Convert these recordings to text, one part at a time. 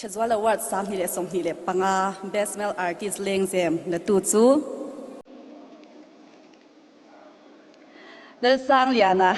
Thazual Award 2025 Best Male Artist Lengzem latu chu Lalsangliana.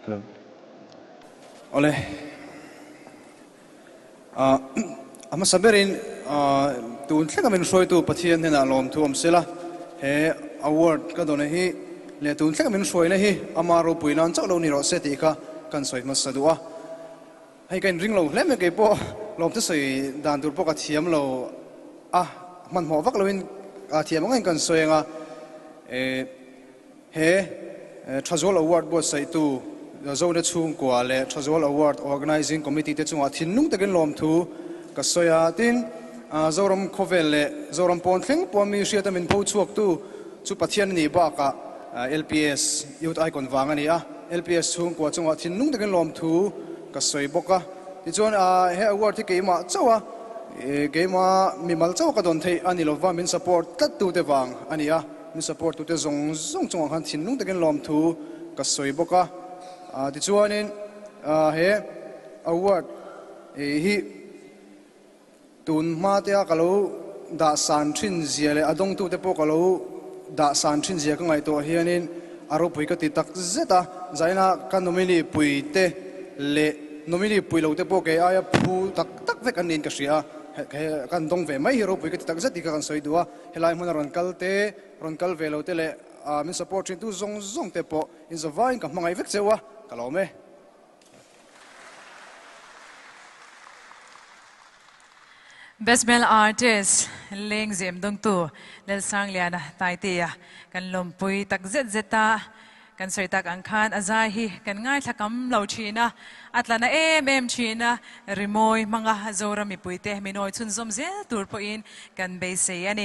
Hello. Ole. A hmasa berin tun thlenga min hruaitu Pathian hnenah lawmthu awm sela, he award ka dawna hi leh tun thlenga min hruaina hi ama ropui nan chauh lo ni rawh se tih kha kan sawi hmasa duh a. Hei ka inring lo hle mai kei pawh lawmte sawi dan tur pawh ka thiam lo a, hmanhmawh vak loin thiam ang in kan sawi ang a, he Thazual Award buatsaihtu Zone chhungkua leh Thazual Award Organising Committee te chungah thinlung takin lawmthu ka sawi a, tin Zoram khawvel leh Zoram pawn thleng pawh mi hriata min pho chhuaktu chu Pathian a nih bakah LPS Youth Icon vang a ni a, LPS chhungkua chungah thinlung takin lawmthu ka sawi bawk a. Tichuan he award hi keimah chauh a, keimah mimal chauh ka dawn theih a ni lova, min support tlat tute vang a ni a, min support tute zawng zawng chungah khan thinlung takin lawmthu ka sawi bawk a. Tichuanin he award hi Tun hma te a ka lo dah san thin zia leh a dawngtute pawh ka lo dah san thin zia ka ngaihtuah hianin a ropui ka ti tak zet a, zaina ka nominee pui te leh nominee pui lo te pawh kei aia phu tak tak vek an niin ka hria a, he kan dawng ve mai hi ropui ka ti tak zet tih kha kan sawi duh a, helai hmuna rawn kal te, rawn kal ve lo te leh min support thin tu zawng zawng te pawh inzavaiin ka hmangaih vek cheu a, ka lawm e. Best Male Artist Lengzem dawngtu Lalsangliana Taitea kan lawmpui tak zet zet a, kan sawi tak ang khan a zai hi kan ngaithla kam lo thin a, a tla na em em thin a, rimawi hmanga Zoram mipuite minawi chhunzawm zel tur pawhin kan beisei a ni.